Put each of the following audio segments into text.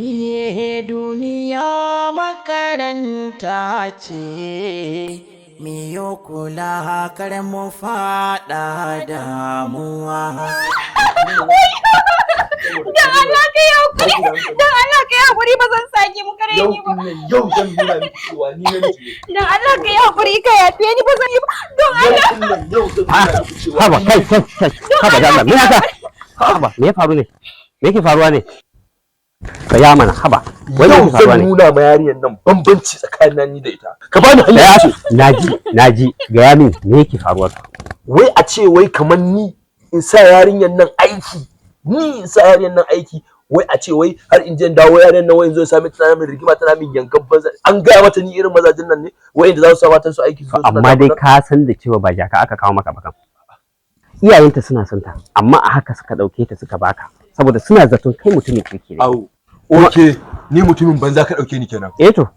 Iye, duniya makaranta ce, miyo kula kar mu faɗa damuwa. Dan Allah ka yi hakuri. Dan Allah ka yi hakuri, ba zan sake muka Yau raini ba. din nan, yau zan nuna miki cewa ni namiji ne. Dan Allah ka yi hakuri, ka yafe ni, ba zan yi ba. Don Yau Allah. din nan, yau zan nuna miki cewa Haba, kai, kai, kai, haba da Allah, me haka? Haba, me ya faru ne? Me yake faruwa ne? Tsaya mana, haba, wai me Yau yake faruwa zan ne? nuna ma yarinyar nan bambanci tsakanin ni da ita. Ka bani hanya Tsaya. ce. Naji, naji, gaya min me yake faruwa. Wai a ce wai kamar ni in sa yarinyar nan aiki, ni in sa yarinyar nan aiki, wai a ce wai har in je in dawo, yarinyar nan wai in zo in same ta tana min rigima, tana min yankan banza. An gaya mata ni irin mazajin nan ne wai inda za su sa matan su aiki su zo suna Amma dai damuna. ka san da cewa ba jaka aka kawo maka ba kam. Iyayenta suna son ta, amma a haka suka dauke ta suka baka saboda suna zaton kai mutumin kirki ne. Au, okay, ni mutumin banza ka dauke ni kenan. Eh to,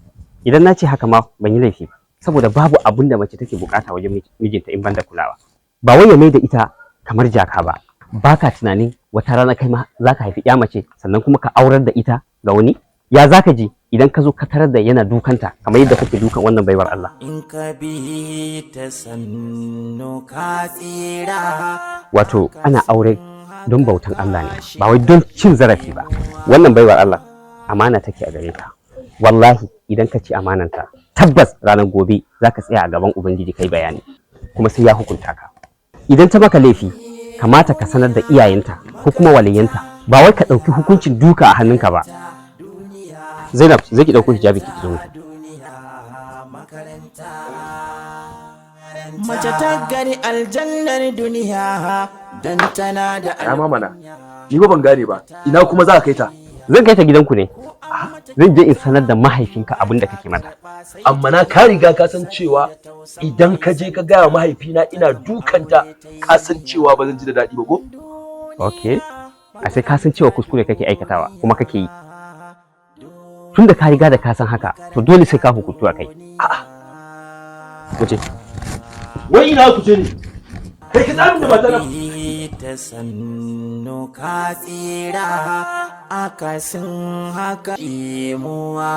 idan na ce haka ma ban yi laifi ba, saboda babu abun da mace take bukata wajen mijinta in banda kulawa. Ba wai ya mai da ita kamar jaka ba. Baka tunanin wata rana kai ma zaka haifi ya mace, sannan kuma ka aurar da ita ga wani? Ya zaka ji idan ka zo ka tarar da yana dukanta kamar yadda kake dukan wannan baiwar Allah? In ka bi ta sannu ka tsira. Wato ana aure don bautan Allah ne, ba wai don cin zarafi ba. Wannan baiwar Allah amana take a gare ka. Wallahi idan ka ci amananta, tabbas ranar gobe zaka tsaya a gaban Ubangiji kai bayani, kuma sai ya hukunta ka. Idan ta maka laifi, kamata ka sanar da iyayenta ko kuma waliyanta, ba wai ka ɗauki hukuncin duka a hannunka ba. Zainab, zai ki ɗauko hijabi ki zo mu tafi. Makaranta. Mace ta gari aljannar duniya dan tana da Ya ma mana, ni ba ban gane ba, ina kuma za ka kai ta? Zan kai ta gidanku ne. Zan je in sanar da mahaifinka abin da kake mata. Amma na ka riga ka san cewa idan ka je ka gaya wa mahaifina ina dukanta, ka san cewa ba zan ji da daɗi ba ko? Okay, a sai ka san cewa kuskure kake aikatawa kuma kake yi. Tun da ka riga da ka san haka, to dole sai ka hukuntu a kai. A'a. Wuce. Wai ina ku je ne? Kai, ka tsamin da matana. Ta sannu ka tsira, akasin haka imuwa.